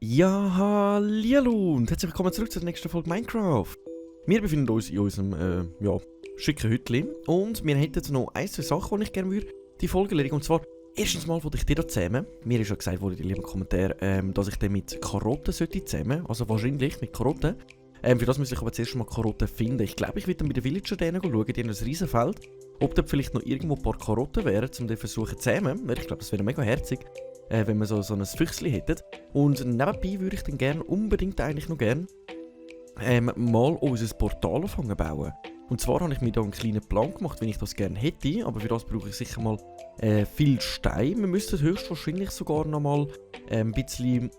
Ja, hallihallo und herzlich willkommen zurück zur nächsten Folge Minecraft. Wir befinden uns in unserem, schicken Hütchen und wir hätten jetzt noch ein, zwei Sachen, die ich gerne würde, die Folge erledigen. Und zwar, erstens mal wollte ich dir da zähmen. Mir ist ja gesagt worden in den lieben Kommentaren, dass ich den mit Karotten sollte zähmen, also wahrscheinlich mit Karotten. Für das muss ich aber zuerst mal Karotten finden. Ich glaube, ich werde dann bei den Villager schauen, die haben ein Riesenfeld. Ob da vielleicht noch irgendwo ein paar Karotten wären, um den versuchen zu zähmen. Weil ich glaube, das wäre mega herzig, wenn wir so ein Füchschen hätten. Und nebenbei würde ich dann gerne, unbedingt eigentlich noch gerne, mal unser Portal anfangen bauen. Und zwar habe ich mir da einen kleinen Plan gemacht, wenn ich das gerne hätte, aber für das brauche ich sicher mal viel Stein. Wir müssten höchstwahrscheinlich sogar noch mal ein bisschen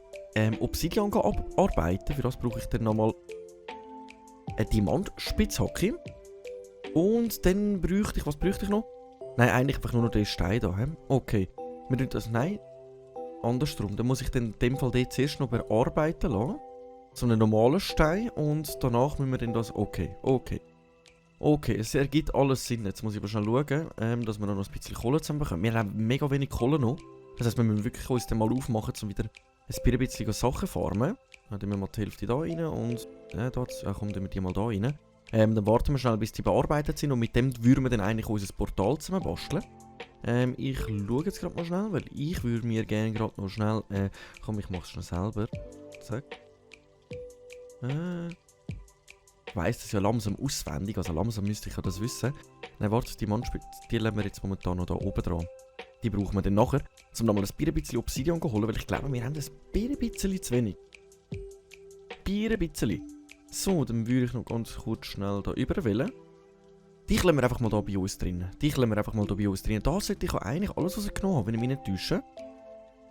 Obsidian arbeiten. Für das brauche ich dann noch mal eine Diamantspitzhacke. Und dann bräuchte ich, was bräuchte ich noch? Nein, eigentlich einfach nur noch den Stein da. Okay, wir tun das, nein, andersrum. Dann muss ich dann in dem Fall den zuerst noch bearbeiten lassen. So einen normalen Stein und danach müssen wir dann das, okay, es ergibt alles Sinn. Jetzt muss ich aber schnell schauen, dass wir noch ein bisschen Kohle zusammenbekommen. Wir haben mega wenig Kohle noch. Das heisst, wir müssen wirklich uns dann mal aufmachen, um wieder ein bisschen Sachen farmen. Dann tun wir mal die Hälfte da rein und da kommen wir die mal da rein. Dann warten wir schnell, bis die bearbeitet sind und mit dem würden wir dann eigentlich unser Portal zusammen basteln. Ich schaue jetzt gerade mal schnell, weil ich würde mir gerne gerade noch schnell, komm, ich mache es schnell selber. Zack. Ich weiss das ja langsam auswendig, also langsam müsste ich ja das wissen. Nein, warte, die Mannspitze, die lassen wir jetzt momentan noch da oben dran. Die brauchen wir dann nachher, um nochmal ein bisschen Obsidian zu holen, weil ich glaube, wir haben ein bisschen zu wenig. Ein bisschen. So, dann würde ich noch ganz kurz schnell da überwählen. Die lassen wir einfach mal da bei uns drin. Da sollte ich auch eigentlich alles rausgenommen haben, wenn ich mich nicht täusche.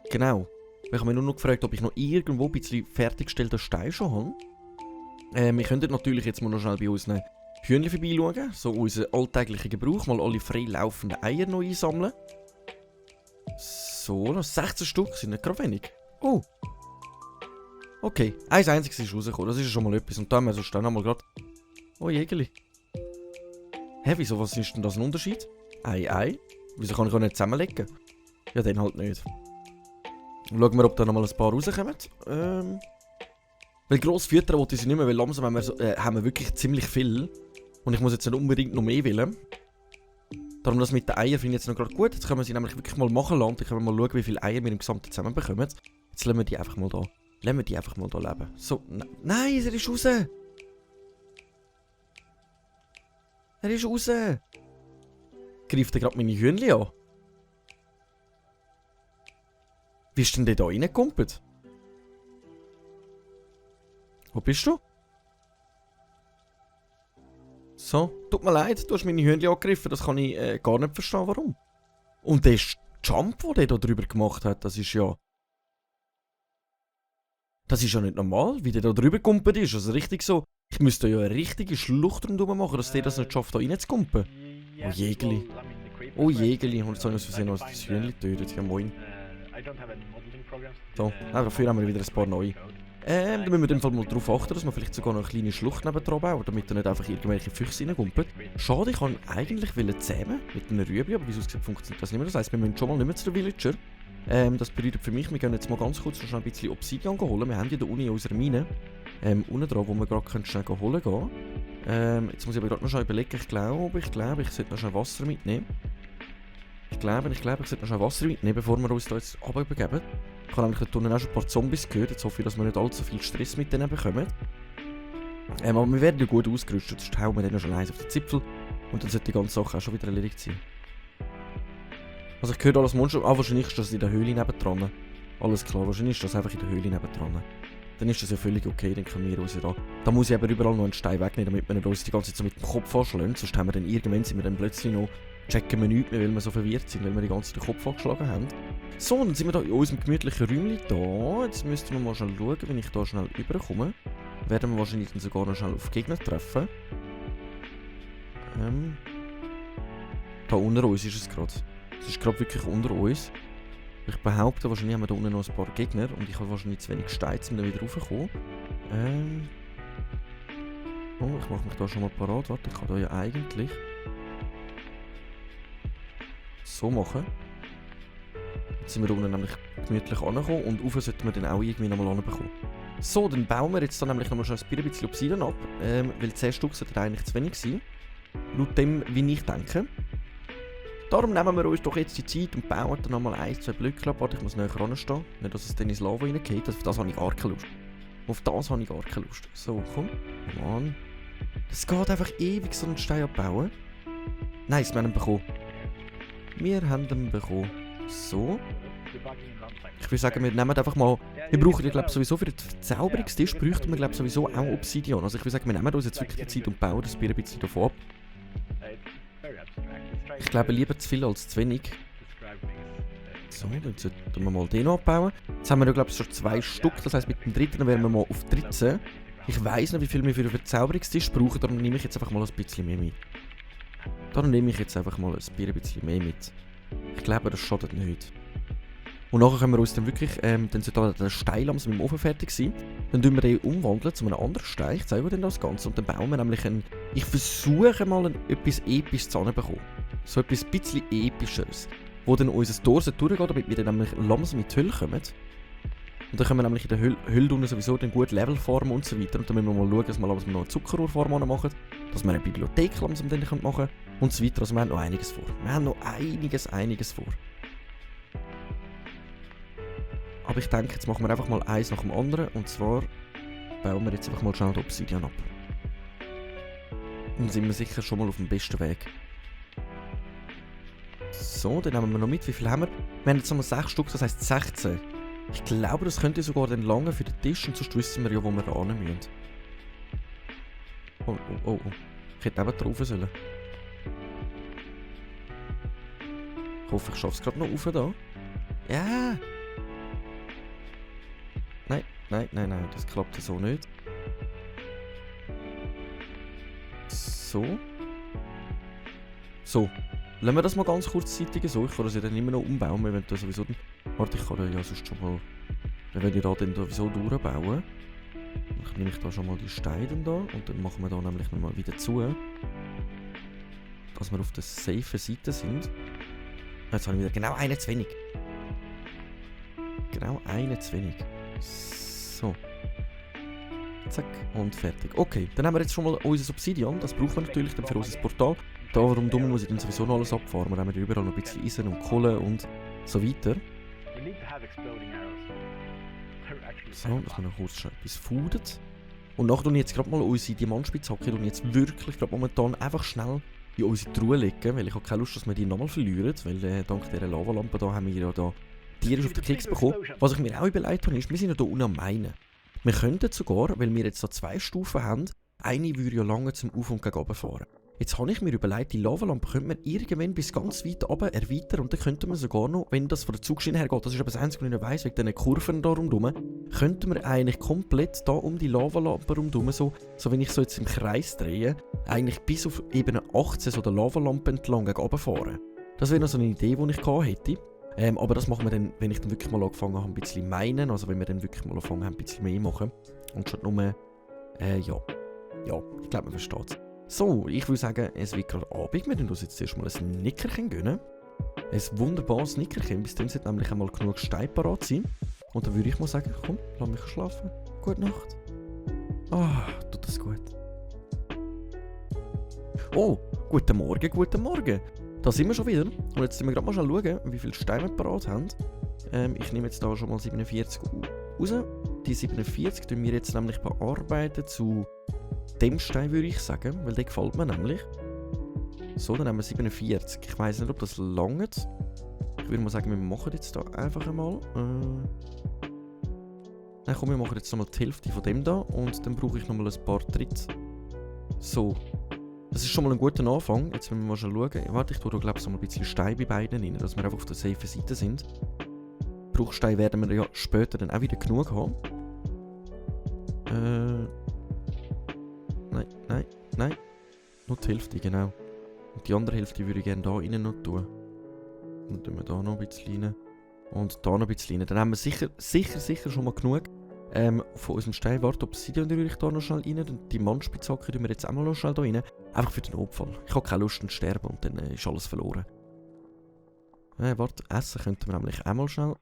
Genau. Ich habe mich nur noch gefragt, ob ich noch irgendwo ein bisschen fertiggestellten Stein schon habe. Wir könnten natürlich jetzt mal noch schnell bei unseren Hühnchen vorbeischauen. So unseren alltäglichen Gebrauch. Mal alle frei laufenden Eier noch einsammeln. So, noch 16 Stück sind nicht gerade wenig. Oh. Okay, eins einziges ist rausgekommen. Das ist schon mal etwas. Und da haben wir sonst dann einmal gerade... Oh, Jägerli. Hä, wieso, was ist denn das ein Unterschied? Ei. Wieso kann ich auch nicht zusammenlegen? Ja, dann halt nicht. Schauen wir, ob da nochmal ein paar rauskommen. Weil gross füttern wollte ich sie nicht mehr, weil langsam haben wir wirklich ziemlich viel. Und ich muss jetzt nicht unbedingt noch mehr wählen. Darum das mit den Eiern finde ich jetzt noch gerade gut. Jetzt können wir sie nämlich wirklich mal machen lassen. Dann können wir mal schauen, wie viele Eier wir im Gesamten zusammen bekommen. Jetzt lassen wir die einfach mal da. Leben. So, nein, er ist raus! Greift er gerade meine Hühnchen an? Wie ist denn der da reingekumpelt? Wo bist du? So, tut mir leid, du hast meine Hühnchen angegriffen, das kann ich gar nicht verstehen, warum. Und der Jump, den der da drüber gemacht hat, das ist ja... Das ist ja nicht normal, wie der da drüber gekumpelt ist. Also richtig so, ich müsste ja eine richtige Schlucht rundherum machen, dass der das nicht schafft, da reinzukumpen. Oh Jägerli. Und jetzt habe ich aus Versehen noch das Hühnchen getötet. Ja moin. So, dafür haben wir wieder ein paar neue. Dann müssen wir in dem Fall mal darauf achten, dass wir vielleicht sogar noch eine kleine Schlucht nebendran bauen, damit da nicht einfach irgendwelche Füchse reinkumpeln. Schade, ich kann eigentlich zähmen mit einem Rüebli, aber wie es aussieht, funktioniert das nicht mehr. Das heisst, wir müssen schon mal nicht mehr zu den Villager. Das bedeutet für mich, wir gehen jetzt mal ganz kurz noch ein bisschen Obsidian holen. Wir haben ja da unten in unserer Mine, unten dran, wo wir gerade schnell holen gehen. Jetzt muss ich aber gerade noch schnell überlegen, ich glaube, ich sollte noch schnell Wasser mitnehmen. Ich glaube, ich sollte noch schnell Wasser mitnehmen, bevor wir uns da jetzt runterbegeben. Ich habe nämlich dort unten auch schon ein paar Zombies gehört, jetzt hoffe ich, dass wir nicht allzu viel Stress mit denen bekommen. Aber wir werden ja gut ausgerüstet, sonst hauen wir denen schon eins auf den Zipfel und dann sollte die ganze Sache auch schon wieder erledigt sein. Also ich höre alles Monster. Wahrscheinlich ist das in der Höhle nebendran. Alles klar, wahrscheinlich ist das einfach in der Höhle nebendran. Dann ist das ja völlig okay, dann können wir raus da. Da muss ich aber überall noch einen Stein wegnehmen, damit wir nicht uns die ganze Zeit so mit dem Kopf anschlagen. Sonst haben wir dann irgendwann sind wir dann plötzlich noch, checken wir nichts mehr, weil wir so verwirrt sind, weil wir die ganze Zeit den Kopf angeschlagen haben. So, dann sind wir da in unserem gemütlichen Räumchen da. Jetzt müssten wir mal schnell schauen, wenn ich da schnell rüberkomme. Werden wir wahrscheinlich dann sogar noch schnell auf Gegner treffen. Da unter uns ist es gerade. Es ist gerade wirklich unter uns. Ich behaupte, wahrscheinlich haben wir da unten noch ein paar Gegner und ich habe wahrscheinlich zu wenig Steine, um da wieder raufzukommen. Oh, ich mache mich da schon mal parat. Warte, ich kann da ja eigentlich so machen. Jetzt sind wir unten nämlich gemütlich angekommen und rauf sollten wir dann auch irgendwie nochmal anbekommen. So, dann bauen wir jetzt da nämlich nochmal schon ein bisschen Obsidian ab, weil 10 Stück sollten eigentlich zu wenig sein. Laut dem, wie ich denke. Darum nehmen wir uns doch jetzt die Zeit und bauen dann nochmal 1, 2 Blöcke ab. Warte, ich muss näher ranstehen. Nicht, dass es dann ins Lava reingeht. Auf das habe ich gar keine Lust. Auf das habe ich gar keine Lust. So, komm. Mann. Es geht einfach ewig, so einen Stein abbauen. Nice, wir haben ihn bekommen. Wir haben ihn bekommen. So. Ich würde sagen, wir nehmen einfach mal... Wir brauchen ja, glaube ich, sowieso für den Verzauberungstisch bräuchten wir, glaube ich, sowieso auch Obsidian. Also ich würde sagen, wir nehmen uns jetzt wirklich die Zeit und bauen das Bier ein bisschen davon ab. Ich glaube, lieber zu viel als zu wenig. So, dann sollten wir mal den noch abbauen. Jetzt haben wir ja, glaube ich, schon 2 Stück. Das heisst, mit dem dritten wären wir mal auf 13. Ich weiss nicht, wie viel wir für den Verzauberungstisch brauchen. Darum nehme ich jetzt einfach mal ein bisschen mehr mit. Darum nehme ich jetzt einfach mal ein Bier ein bisschen mehr mit. Ich glaube, das schadet nicht. Und nachher können wir uns dann wirklich, dann sollte der Stein langsam im Ofen fertig sein. Dann tun wir den umwandeln zu einem anderen Stein. Ich zeige dir das Ganze. Und dann bauen wir nämlich ich versuche mal etwas Episches zusammenzubekommen. So etwas bisschen Epischeres. Wo dann unser Tor durchgeht, damit wir dann nämlich langsam in die Hülle kommen. Und dann können wir nämlich in der Hülle sowieso dann gut Level formen und so weiter. Und dann müssen wir mal schauen, dass wir langsam noch eine Zuckerrohrform machen. Dass wir eine Bibliothek langsam dann machen können. Und so weiter. Also wir haben noch einiges vor. Wir haben noch einiges vor. Aber ich denke, jetzt machen wir einfach mal eins nach dem anderen. Und zwar bauen wir jetzt einfach mal schnell die Obsidian ab. Dann sind wir sicher schon mal auf dem besten Weg. So, dann nehmen wir noch mit. Wie viel haben wir? Wir haben jetzt nochmal 6 Stück, das heisst 16. Ich glaube, das könnte sogar dann lange für den Tisch. Und sonst wissen wir ja, wo wir da hin müssen. Oh. Ich hätte eben drauf sollen. Ich hoffe, ich schaffe es gerade noch rauf da. Ja! Nein, das klappt so nicht. So. Lassen wir das mal ganz kurzzeitig so. Ich kann das ja dann immer noch umbauen. Wir wollen da sowieso... Warte, ich kann ja sonst schon mal... Wir wollen ja da dann sowieso durchbauen. Dann nehme ich da schon mal die Steine da. Und dann machen wir da nämlich nochmal wieder zu. Dass wir auf der safe Seite sind. Jetzt habe ich wieder genau einen zu wenig. Genau einen zu wenig. So. Zack. Und fertig. Okay, dann haben wir jetzt schon mal unser Obsidian. Das brauchen wir natürlich dann für unser Portal. Darum muss ich dann sowieso noch alles abfahren. Wir haben ja überall noch ein bisschen Eisen und Kohle und so weiter. So, dass wir noch kurz schon etwas fooden. Und nachher tue ich jetzt gerade mal unsere Diamantspitzhacke und jetzt wirklich gerade momentan einfach schnell in unsere Truhe legen, weil ich habe keine Lust, dass wir die nochmal verlieren, weil dank dieser Lavalampe da haben wir ja da Tiere auf den Keks bekommen. Was ich mir auch überlegt habe, ist, wir sind ja hier unten am Meinen. Wir könnten sogar, weil wir jetzt so 2 Stufen haben, eine würde ja lange zum Auf- und gegen runter fahren. Jetzt habe ich mir überlegt, die Lavalampe könnte man irgendwann bis ganz weit runter erweitern und dann könnte man sogar noch, wenn das von der Zugschiene her geht, das ist aber das Einzige, was ich nicht weiss, wegen diesen Kurven da rundherum, könnte man eigentlich komplett da um die Lavalampe rundherum, so wenn ich so jetzt im Kreis drehe, eigentlich bis auf Ebene 18 so der Lavalampe entlang gegen runter fahren. Das wäre noch so eine Idee, die ich hätte. Aber das machen wir dann, wenn ich dann wirklich mal angefangen habe, ein bisschen meinen, also wenn wir dann wirklich mal angefangen haben, ein bisschen mehr machen. Und schon nur, ja, ich glaube, man versteht es. So, ich würde sagen, es wird gerade Abend. Wir werden uns jetzt erstmal ein Nickerchen gönnen. Ein wunderbares Nickerchen. Bis dann sollte nämlich einmal genug Stein parat sein. Und dann würde ich mal sagen, komm, lass mich schlafen. Gute Nacht. Tut das gut. Oh, guten Morgen. Da sind wir schon wieder. Und jetzt müssen wir gerade mal schauen, wie viele Steine wir parat haben. Ich nehme jetzt da schon mal 47 raus. Die 47 tun wir jetzt nämlich bearbeiten zu dem Stein, würde ich sagen, weil der gefällt mir nämlich. So, dann haben wir 47. Ich weiss nicht, ob das langt. Ich würde mal sagen, wir machen jetzt da einfach einmal. Nein, komm, wir machen jetzt nochmal die Hälfte von dem da und dann brauche ich nochmal ein paar Tritt. So. Das ist schon mal ein guter Anfang. Jetzt müssen wir mal schon schauen. Warte, ich tue da, glaube ich, so ein bisschen Stein bei beiden rein, dass wir einfach auf der safe Seite sind. Bruchstein werden wir ja später dann auch wieder genug haben. Nein. Nur die Hälfte, genau. Und die andere Hälfte würde ich gerne da rein noch tun. Und dann tun wir da noch ein bisschen rein. Und da noch ein bisschen rein. Dann haben wir sicher schon mal genug. Von unserem Stein, warte, Obsidian rühre ich da noch schnell rein. Und die Mannspitzhacke rühren wir jetzt auch mal noch schnell da rein. Einfach für den Notfall. Ich habe keine Lust zu sterben und dann ist alles verloren. Warte, essen könnten wir nämlich auch mal schnell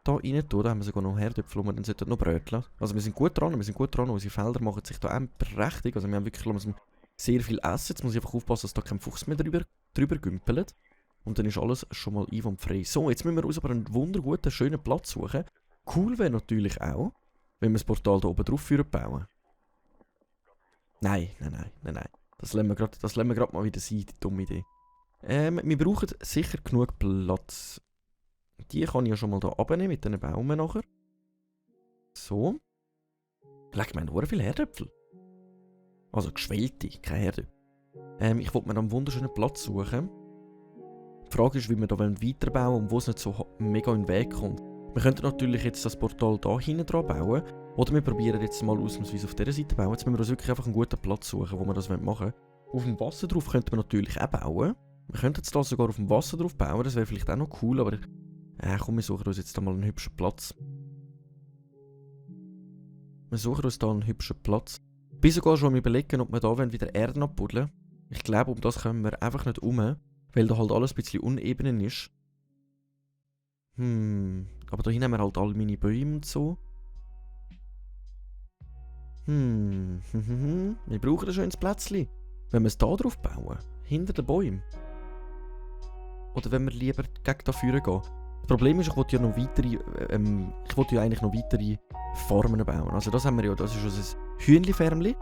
da rein tun. Da haben wir sogar noch Herdöpfel, und wir dann sollten noch bröteln. Also wir sind gut dran. Unsere Felder machen sich da prächtig. Also wir haben wirklich sehr viel Essen. Jetzt muss ich einfach aufpassen, dass da kein Fuchs mehr drüber gümpelt. Und dann ist alles schon mal einwandfrei. So, jetzt müssen wir uns aber einen wunderguten, schönen Platz suchen. Cool wäre natürlich auch, wenn wir das Portal da oben drauf bauen. Nein. Das lassen wir gerade mal wieder sein, die dumme Idee. Wir brauchen sicher genug Platz. Die kann ich ja schon mal hier abnehmen mit diesen Bäumen nachher. So. Leck, wir haben sehr viele Herdöpfel. Also geschwellte, keine Herdöpfel. Ich wollte mir einen wunderschönen Platz suchen. Die Frage ist, wie wir hier weiterbauen wollen und wo es nicht so mega in den Weg kommt. Wir könnten natürlich jetzt das Portal hier hinten dran bauen. Oder wir probieren jetzt mal ausnahmsweise auf dieser Seite bauen. Jetzt müssen wir uns wirklich einfach einen guten Platz suchen, wo wir das machen wollen. Auf dem Wasser drauf könnten wir natürlich auch bauen. Wir könnten jetzt da sogar auf dem Wasser drauf bauen. Das wäre vielleicht auch noch cool, aber komm, wir suchen uns jetzt da mal einen hübschen Platz. Wir suchen uns da einen hübschen Platz. Ich bin sogar schon am Überlegen, ob wir da wieder Erden abbuddeln. Ich glaube, um das kommen wir einfach nicht um, weil da halt alles ein bisschen uneben ist. Aber da hinten haben wir halt alle meine Bäume und so. Wir brauchen ein schönes Plätzchen. Wenn wir es da drauf bauen, hinter den Bäumen. Oder wenn wir lieber gegen da vorne gehen. Das Problem ist, ich wollte ja eigentlich noch weitere Farmen bauen. Also das haben wir ja, das ist unser Hühnli-Färmli.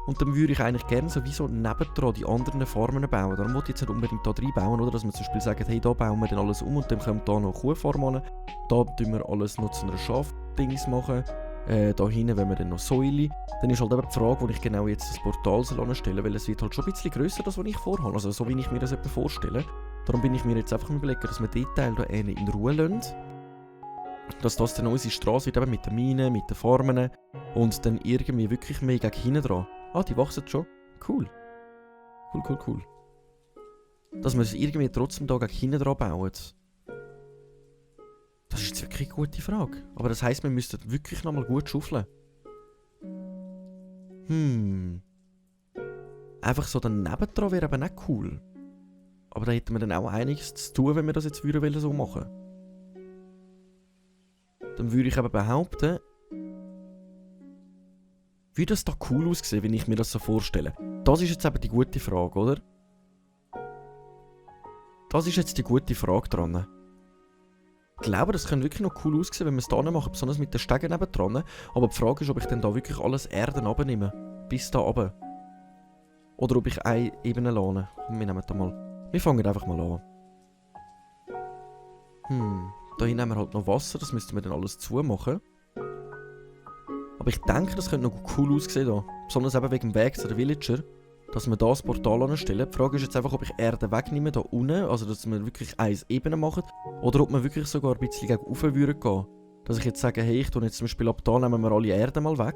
Und dann würde ich eigentlich gerne sowieso nebendran die anderen Farmen bauen. Darum wollte ich jetzt nicht unbedingt da rein bauen, oder? Dass wir zum Beispiel sagen, hey, da bauen wir dann alles um und dann kommt da noch eine Kuhfarm an. Da tun wir alles noch zu einer Schafdings machen. Da hinten, wenn wir dann noch Säule. Dann ist halt eben die Frage, wo ich genau jetzt das Portal anstellen soll, weil es wird halt schon ein bisschen grösser, das was ich vorhabe. Also so wie ich mir das etwa vorstelle. Darum bin ich mir jetzt einfach überlegen, dass wir den Teil da in Ruhe lassen. Dass das dann unsere Straße wird, eben mit den Minen, mit den Farmen und dann irgendwie wirklich mehr gegen hinten dran. Ah, die wachsen schon. Cool. Cool. Dass wir es irgendwie trotzdem da gegen hinten dran bauen. Das ist jetzt wirklich eine gute Frage. Aber das heisst, wir müssten wirklich nochmal gut schaufeln. Einfach so daneben dran wäre eben auch cool. Aber da hätten wir dann auch einiges zu tun, wenn wir das jetzt würden so machen. Dann würde ich eben behaupten, würde das da cool aussehen, wenn ich mir das so vorstelle. Das ist jetzt eben die gute Frage, oder? Das ist jetzt die gute Frage dran. Ich glaube, das könnte wirklich noch cool aussehen, wenn wir es da machen, besonders mit den Stegen nebendran. Aber die Frage ist, ob ich dann da wirklich alles Erden abnehme. Bis da runter. Oder ob ich eine Ebene lade. Komm, wir nehmen da mal. Wir fangen einfach mal an. Da hinten haben wir halt noch Wasser, das müssten wir dann alles zumachen. Aber ich denke, das könnte noch cool aussehen da. Besonders eben wegen dem Weg zu den Villager. Dass wir da das Portal anstellen. Die Frage ist jetzt einfach, ob ich Erde wegnehme da unten. Also dass wir wirklich eins Ebene machen. Oder ob wir wirklich sogar ein bisschen gegen rauf würden gehen. Dass ich jetzt sage, hey, ich tue jetzt zum Beispiel ab da, nehmen wir alle Erde mal weg.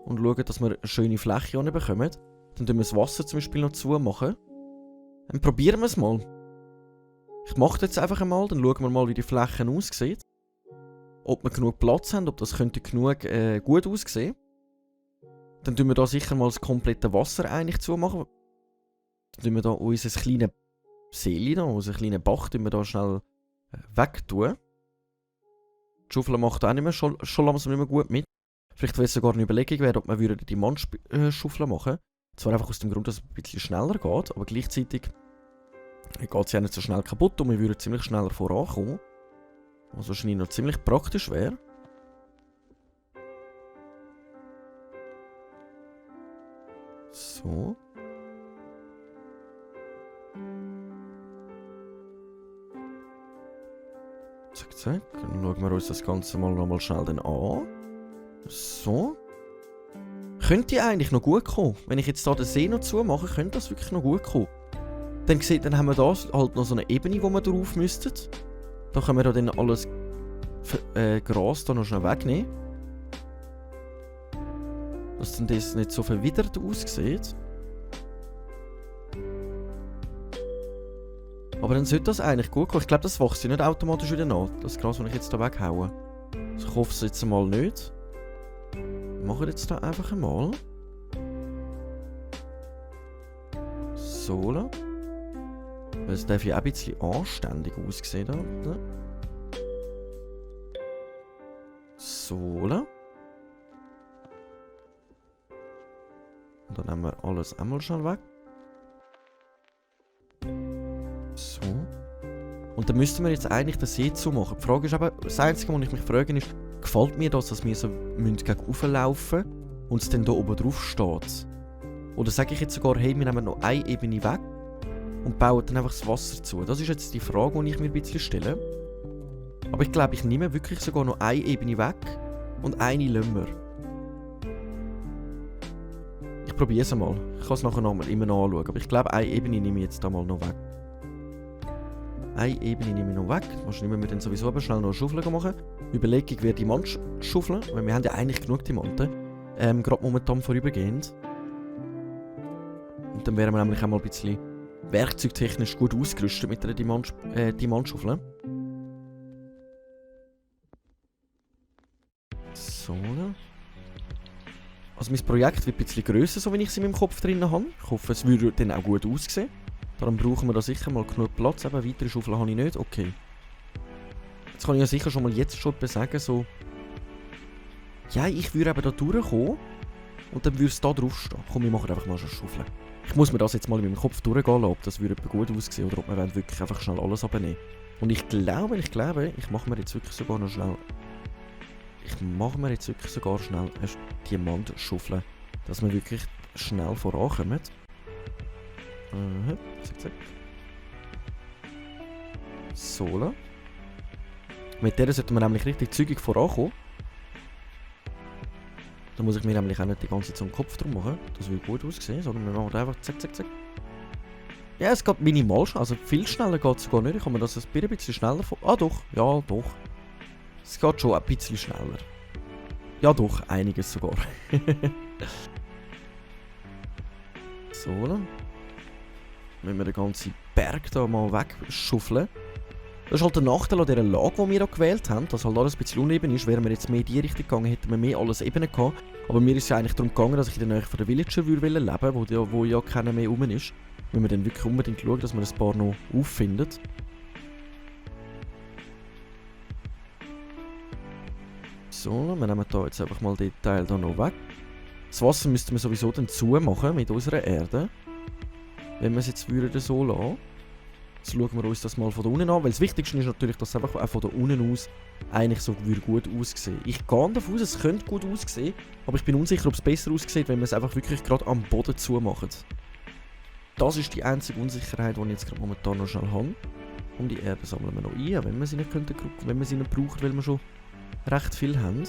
Und schauen, dass wir eine schöne Fläche bekommen. Dann tun wir das Wasser zum Beispiel noch zumachen. Dann probieren wir es mal. Ich mache das jetzt einfach einmal, dann schauen wir mal, wie die Fläche aussieht. Ob wir genug Platz haben, ob das könnte genug gut aussehen. Dann tun wir da sicher mal das komplette Wasser eigentlich zumachen. Dann tun wir da unser kleines See, unseren kleinen Bach, tun wir da schnell wegtun. Die Schaufel macht auch nicht mehr, schon langsam nicht mehr gut mit. Vielleicht wäre es sogar eine Überlegung wert, ob wir die Mannschaufel machen. Zwar einfach aus dem Grund, dass es ein bisschen schneller geht, aber gleichzeitig geht es ja nicht so schnell kaputt und wir würden ziemlich schneller vorankommen. Was wahrscheinlich noch ziemlich praktisch wäre. So. Zack. Dann schauen wir uns das Ganze mal nochmal schnell an. So. Könnte eigentlich noch gut kommen. Wenn ich jetzt hier den See noch zumache, könnte das wirklich noch gut kommen. Dann haben wir da halt noch so eine Ebene, wo wir drauf müssten. Da können wir dann alles Gras da noch schnell wegnehmen. Dass dann das nicht so verwidert aussieht. Aber dann sollte das eigentlich gut kommen. Ich glaube, das wächst ja nicht automatisch wieder nach. Das Gras, das ich jetzt hier weghaue. Also ich hoffe es jetzt mal nicht. Wir machen jetzt da einfach einmal. So. Es darf ja auch ein bisschen anständig aussehen da. Ne? So. Und dann nehmen wir alles einmal schon weg. So. Und dann müssten wir jetzt eigentlich das jetzt so machen. Die Frage ist aber, das Einzige, was ich mich frage, ist, gefällt mir das, dass wir so gegen oben laufen und es dann hier oben drauf steht? Oder sage ich jetzt sogar, hey, wir nehmen noch eine Ebene weg und bauen dann einfach das Wasser zu? Das ist jetzt die Frage, die ich mir ein bisschen stelle. Aber ich glaube, ich nehme wirklich sogar noch eine Ebene weg und eine lassen wir. Ich probiere es einmal. Ich kann es nachher noch mal immer noch anschauen. Aber ich glaube, eine Ebene nehme ich jetzt da mal noch weg. Eine Ebene nehme ich noch weg. Wahrscheinlich müssen wir dann sowieso aber schnell noch eine Schaufel machen. Überlegung wäre Diamant schaufeln, weil wir haben ja eigentlich genug Diamanten. Gerade momentan vorübergehend. Und dann wären wir nämlich auch mal ein bisschen werkzeugtechnisch gut ausgerüstet mit einer Diamantschaufel. So. Also mein Projekt wird ein bisschen grösser, so wie ich es in meinem Kopf drin habe. Ich hoffe, es würde dann auch gut aussehen. Darum brauchen wir da sicher mal genug Platz. Eben, weitere Schaufeln habe ich nicht. Okay. Jetzt kann ich ja sicher schon mal jetzt schon etwas sagen, so... Ja, ich würde eben da durchkommen und dann würde es da draufstehen. Komm, wir machen einfach mal schon Schaufeln. Ich muss mir das jetzt mal in meinem Kopf durchgehen lassen, ob das würde gut aussehen oder ob wir wirklich einfach schnell alles abnehmen. Und ich glaube, ich mache mir jetzt wirklich sogar noch schnell... Ich mache mir jetzt wirklich sogar schnell eine Diamantschaufel, dass wir wirklich schnell vorankommen. Zack. So. Mit der sollten wir nämlich richtig zügig vorankommen. Da muss ich mir nämlich auch nicht die ganze Zeit so einen Kopf drum machen. Das würde gut aussehen, sondern wir machen einfach zack. Ja, es geht minimal schnell, also viel schneller geht es sogar nicht. Ich kann mir das ein bisschen schneller vor... Ah doch, ja doch. Es geht schon ein bisschen schneller. Ja doch, einiges sogar. So. Müssen wir den ganzen Berg da mal wegschaufeln. Das ist halt der Nachteil an dieser Lage, die wir hier gewählt haben, dass halt alles ein bisschen uneben ist. Wären wir jetzt mehr in die Richtung gegangen, hätten wir mehr alles eben gehabt. Aber mir ist ja eigentlich darum gegangen, dass ich in der Nähe von der Villager leben würde, wo ja keiner mehr rum ist. Wenn wir dann wirklich unbedingt schauen, dass wir ein paar noch auffinden. So, wir nehmen hier jetzt einfach mal den Teil hier noch weg. Das Wasser müssten wir sowieso dann zumachen mit unserer Erde. Wenn wir es jetzt würden so lassen. Jetzt schauen wir uns das mal von da unten an, weil das Wichtigste ist natürlich, dass es einfach auch von da unten aus eigentlich so gut aussehen. Ich gehe davon aus, es könnte gut aussehen, aber ich bin unsicher, ob es besser aussieht, wenn wir es einfach wirklich gerade am Boden zumachen. Das ist die einzige Unsicherheit, die ich jetzt gerade momentan noch schnell habe. Und die Erde sammeln wir noch ein, wenn wir sie nicht brauchen, weil wir schon recht viel haben.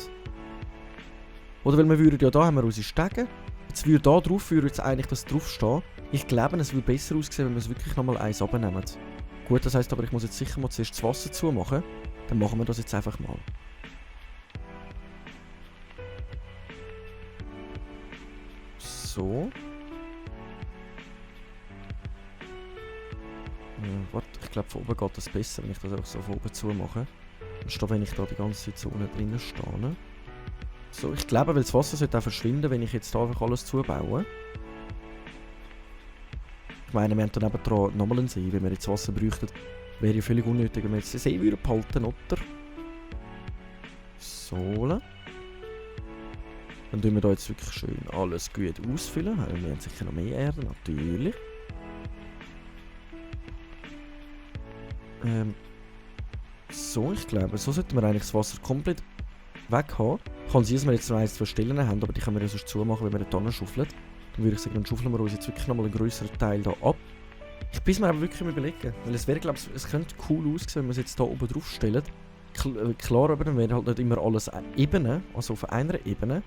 Oder weil wir würden ja da haben wir unsere Stege. Jetzt würde da drauf jetzt eigentlich das draufstehen. Ich glaube, es würde besser aussehen, wenn wir es wirklich nochmal eins abnehmen. Gut, das heisst aber, ich muss jetzt sicher mal zuerst das Wasser zumachen. Dann machen wir das jetzt einfach mal. So. Warte, ich glaube von oben geht das besser, wenn ich das einfach so von oben zumache. Anstatt wenn ich da die ganze Zeit so unten drinnen stehe. So, ich glaube, weil das Wasser sollte auch verschwinden, wenn ich jetzt da einfach alles zubaue. Ich meine, wir haben dann nebendran nochmal einen See, wenn wir jetzt Wasser bräuchten. Wäre ja völlig unnötig, wenn wir jetzt den See behalten, oder? So. Dann tun wir da jetzt wirklich schön alles gut ausfüllen. Wir haben sicher noch mehr Erde, natürlich. So, ich glaube, so sollten wir eigentlich das Wasser komplett weg haben. Kann sein, dass wir jetzt noch 1-2 Stellen haben, aber die können wir ja sonst zumachen, wenn wir da schaufeln. Dann würde ich sagen, dann schaufeln wir uns jetzt wirklich nochmal einen grösseren Teil da ab. Ich bin mir aber wirklich am Überlegen, weil es wäre, glaube ich, es könnte cool aussehen, wenn wir es jetzt hier oben drauf stellen. Klar, aber dann wäre halt nicht immer alles Ebene, also auf einer Ebene.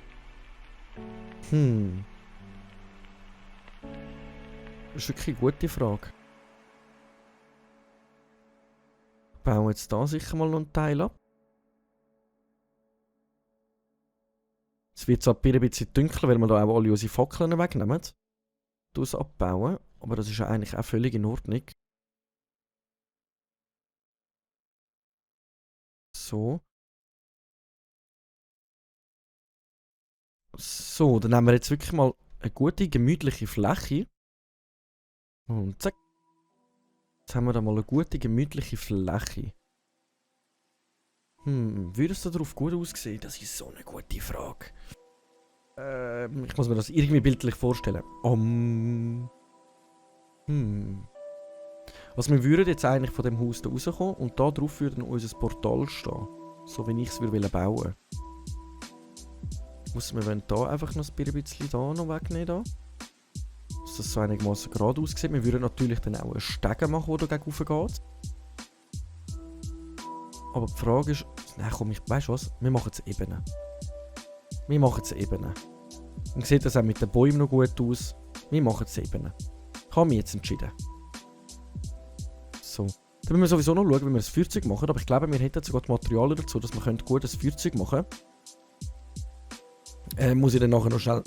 Das ist wirklich eine gute Frage. Bauen wir jetzt da sicher mal noch einen Teil ab. Es wird zwar ein bisschen dunkler, weil wir da auch alle unsere Fackeln wegnehmen. Das abbauen, aber das ist ja eigentlich auch völlig in Ordnung. So. So, dann nehmen wir jetzt wirklich mal eine gute, gemütliche Fläche. Und zack. Jetzt haben wir da mal eine gute, gemütliche Fläche. Würde es da drauf gut aussehen? Das ist so eine gute Frage. Ich muss mir das irgendwie bildlich vorstellen. Also wir würden jetzt eigentlich von dem Haus da rauskommen und da drauf würde unser Portal stehen. So wie ich es bauen würde. Wir wollen da einfach noch ein bisschen da noch wegnehmen. Da. Dass das so einigermaßen gerade aussieht. Wir würden natürlich dann auch einen Stegen machen, der da gegen rauf geht. Aber die Frage ist... Nein komm, weißt du was? Wir machen es eben. Wir machen es eben. Dann sieht das auch mit den Bäumen noch gut aus. Wir machen es eben. Ich habe mich jetzt entschieden. So. Dann müssen wir sowieso noch schauen, wie wir das Feuerzeug machen. Aber ich glaube, wir hätten sogar die Materialien dazu, dass wir gut ein Feuerzeug machen können. Muss ich dann nachher noch schnell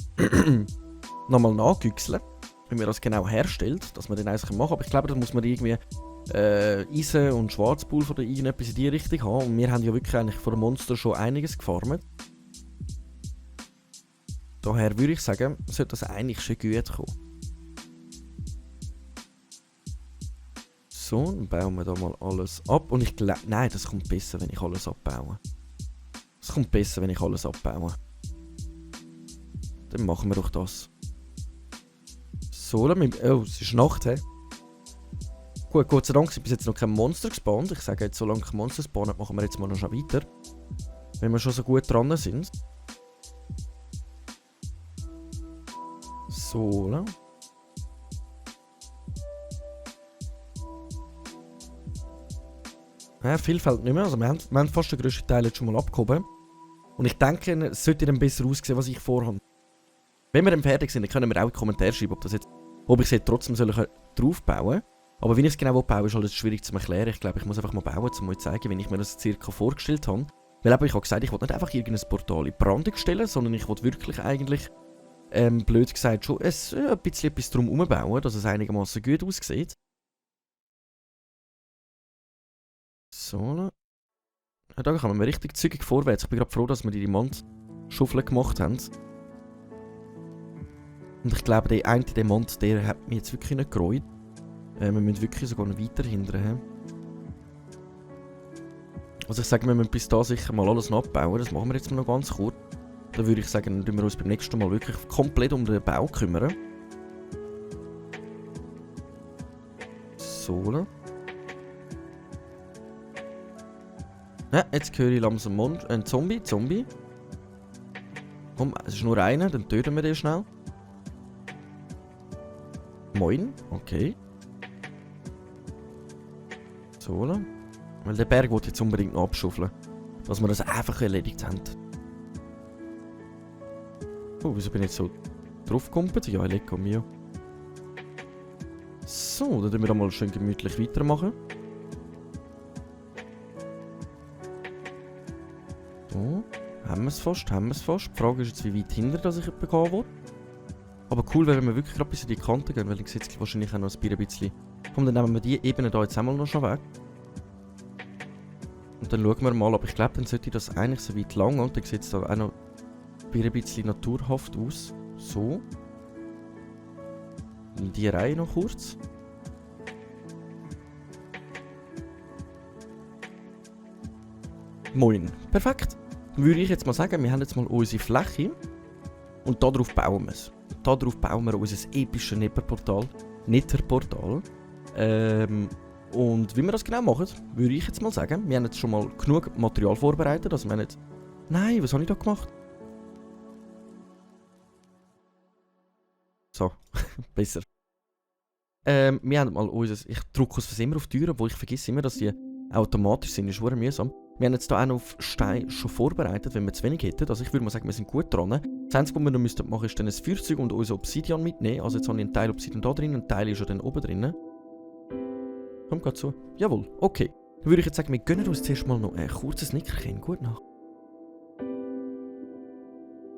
nochmal nachgüchseln, wie man das genau herstellt, dass man den eins machen kann. Aber ich glaube, da muss man irgendwie Eisen und Schwarzpulver oder irgendetwas in die Richtung haben. Und wir haben ja wirklich eigentlich von den Monster schon einiges gefarmt. Daher würde ich sagen, sollte das eigentlich schon gut kommen. So, dann bauen wir da mal alles ab. Und ich glaube, nein, das kommt besser, wenn ich alles abbaue. Das kommt besser, wenn ich alles abbaue. Dann machen wir doch das. So, oh, es ist Nacht, hä? Gut, Gott sei Dank sind bis jetzt noch kein Monster gespawnt. Ich sage jetzt, solange kein Monster spawnen, machen wir jetzt mal noch schon weiter. Wenn wir schon so gut dran sind. So, ne? Ja, viel fällt nicht mehr. Also wir haben fast den grössten Teil jetzt schon mal abgehoben. Und ich denke, es sollte dann besser aussehen, was ich vorhabe. Wenn wir dann fertig sind, dann können wir auch in die Kommentare schreiben, ob ich es jetzt trotzdem draufbauen soll. Aber wie ich es genau baue, ist halt schwierig zu erklären. Ich glaube, ich muss einfach mal bauen, um euch zu zeigen, wie ich mir das circa vorgestellt habe. Weil ich habe gesagt, ich will nicht einfach irgendein Portal in Brandung stellen, sondern ich will wirklich eigentlich, blöd gesagt, schon ein bisschen etwas drum herum bauen, dass es einigermaßen gut aussieht. So. Ja, da kommen wir richtig zügig vorwärts. Ich bin gerade froh, dass wir die Diamantschaufel gemacht haben. Und ich glaube, der eine Diamant, der hat mich jetzt wirklich nicht gereut. Wir müssen wirklich sogar noch weiter hindern. Also ich sage, wir müssen bis da sicher mal alles abbauen. Das machen wir jetzt mal noch ganz kurz. Dann würde ich sagen, dann kümmern wir uns beim nächsten Mal wirklich komplett um den Bau kümmern. So. Ja, jetzt höre ich langsam einen Zombie. Komm, es ist nur einer, dann töten wir den schnell. Moin, okay. So, weil der Berg will jetzt unbedingt noch abschaufeln. Dass wir das einfach erledigt haben. Oh, wieso bin ich jetzt so draufgekumpelt? Ja, lecker mio. So, dann tun wir da mal schön gemütlich weitermachen. So, haben wir es fast. Die Frage ist jetzt, wie weit hinter dass ich gehen will. Aber cool wäre, wenn wir wirklich gerade bis in die Kante gehen, weil dann sieht es wahrscheinlich auch noch ein bisschen. Komm, dann nehmen wir die Ebene da jetzt einmal noch schon weg. Und dann schauen wir mal, aber ich glaube, dann sollte das eigentlich so weit lang und dann sieht es da auch noch ein bisschen naturhaft aus. So. Und die Reihe noch kurz. Moin. Perfekt. Dann würde ich jetzt mal sagen, wir haben jetzt mal unsere Fläche und darauf bauen wir es. Darauf bauen wir unser episches Netherportal. Und wie wir das genau machen, würde ich jetzt mal sagen, wir haben jetzt schon mal genug Material vorbereitet, also wir haben jetzt... Nein, was habe ich da gemacht? So, besser. Wir haben mal unser... Ich drücke es immer auf die Türen, obwohl ich vergesse immer, dass die automatisch sind, ist sehr mühsam. Wir haben jetzt hier auch noch auf Stein schon vorbereitet, wenn wir zu wenig hätten. Also ich würde mal sagen, wir sind gut dran. Das Einzige, was wir noch machen müssten, ist dann ein Feuerzeug und unser Obsidian mitnehmen. Also jetzt habe ich einen Teil Obsidian da drin, ein Teil ist ja dann oben drin. Kommt gerade so. Jawohl, okay. Dann würde ich jetzt sagen, wir gönnen uns zuerst mal noch ein kurzes Nickerchen. Gut Nacht.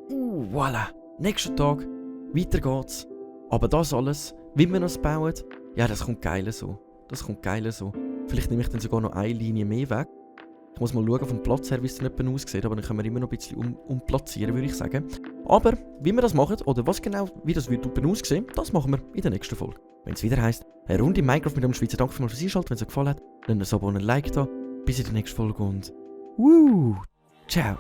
Voilà. Nächster Tag. Weiter geht's. Aber das alles, wie wir das bauen, ja, das kommt geil so. Vielleicht nehme ich dann sogar noch eine Linie mehr weg. Ich muss mal schauen vom Platz her, wie es dann etwa aussieht, aber dann können wir immer noch ein bisschen umplatzieren, würde ich sagen. Aber wie wir das machen, oder was genau, wie das wird aussehen, das machen wir in der nächsten Folge. Wenn es wieder heisst, eine Runde Minecraft mit dem Schweizer. Danke fürs Einschalten, wenn es euch gefallen hat. Lasst ein Abo und ein Like da. Bis in der nächsten Folge und ciao.